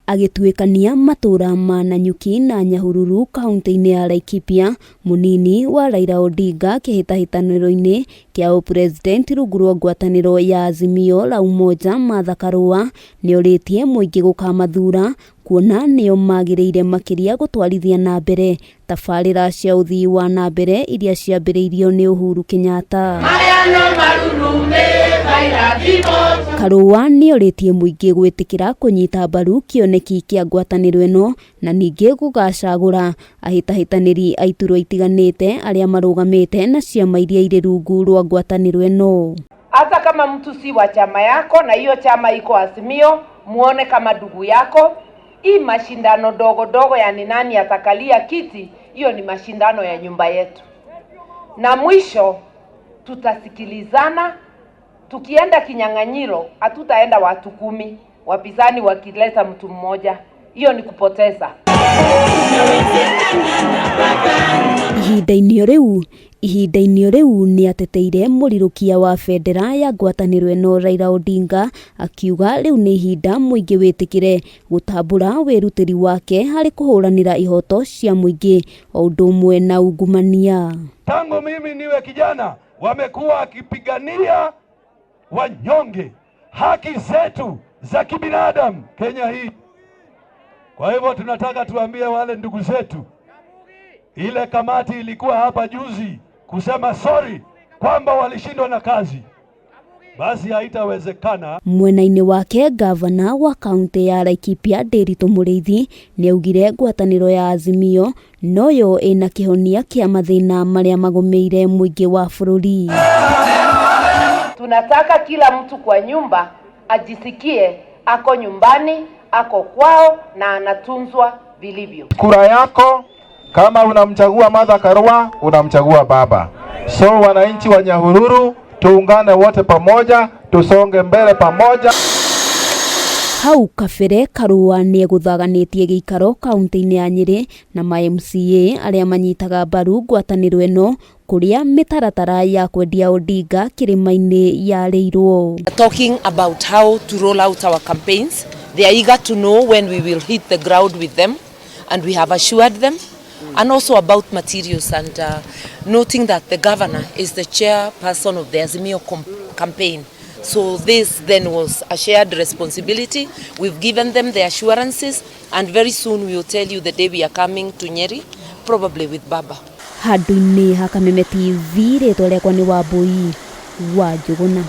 Agĩtuĩkania matũra ma Nanyuki na Nyahururu kaunti-inĩ ya Laikipia, mũnini wa Raila Odinga kĩhĩtahĩtanĩro-inĩ kĩa ũpresident rungu rwa ngwatanĩro ya Azimio la Umoja Martha Karua nĩorĩtie mũingĩ gũkamathura kuona nĩo magĩrĩire makĩria gũtwarithia na mbere tabarĩra cia ũthii wa na mbere iria ciambĩrĩirio nĩ Uhuru Kenyatta. Karua nĩorĩtie mũingĩ gwĩtĩkĩra kũnyita mbaru kĩoneki kĩa ngwatanĩro ĩno na ningĩ gũgacagũra ahĩtahĩtanĩri a iturwa itiganĩte arĩa marũgamĩte na ciama iria irĩ rungu rwa ngwatanĩro ĩno. Hata kama mtu si wa chama yako na hiyo chama iko Azimio, muone kama ndugu yako. Hii mashindano dogo dogo ya ni nani atakalia kiti, hiyo ni mashindano ya nyumba yetu. Na mwisho tutasikilizana. Tukienda kinyang'anyiro, hatutaenda watu 10, wapinzani wakileta mtu mmoja, hiyo ni kupoteza. Ihinda-inĩ o rĩu nĩateteire mũrirũkia wa bendera ya ngwatanĩro ĩno Raila Odinga akiuga rĩu nĩ ihinda mũingĩ wĩtĩkĩre gũtambũra wĩrutĩri wake harĩ kũhũranĩra ihoto cia mũingĩ o ũndũ ũmwe na ungumania. Tangu mimi niwe kijana, wamekuwa wakipigania wanyonge, haki zetu za kibinadamu Kenya hii. Kwa hivyo tunataka tuambie wale ndugu zetu, ile kamati ilikuwa hapa juzi kusema sorry kwamba walishindwa na kazi, basi haitawezekana. Mwena-inĩ wake, gavana wa kaunti ya Laikipia Ndiritu Mũrĩithi nĩaugire ngwatanĩro ya Azimio noyo ĩna kĩhonia kĩa mathĩna marĩa magũmĩire mũingĩ wa bũrũri. Tunataka kila mtu kwa nyumba ajisikie ako nyumbani, ako kwao na anatunzwa vilivyo. Kura yako kama unamchagua Martha Karua, unamchagua baba. So wananchi wa Nyahururu, tuungane wote pamoja, tusonge mbele pamoja. Hau kabere Karua nĩegũthaganĩtie gĩikaro kaunti-inĩ ya Nyĩrĩ na ma MCA arĩa manyitaga mbaru ngwatanĩro ĩno kũrĩa mĩtaratara ya kwendia Odinga kĩrĩma-inĩ yarĩirwo. Talking about how to roll out our campaigns. They are eager to know when we will hit the ground with them, and we have assured them. And also about materials, and noting that the governor is the chairperson of the Azimio campaign. So this then was a shared responsibility. We've given them the assurances, and very soon we will tell you the day we are coming to Nyeri, probably with Baba. Handũ-inĩ ha Kameme TV, rĩtwa rĩakwa nĩ Wambui wa Njũgũna.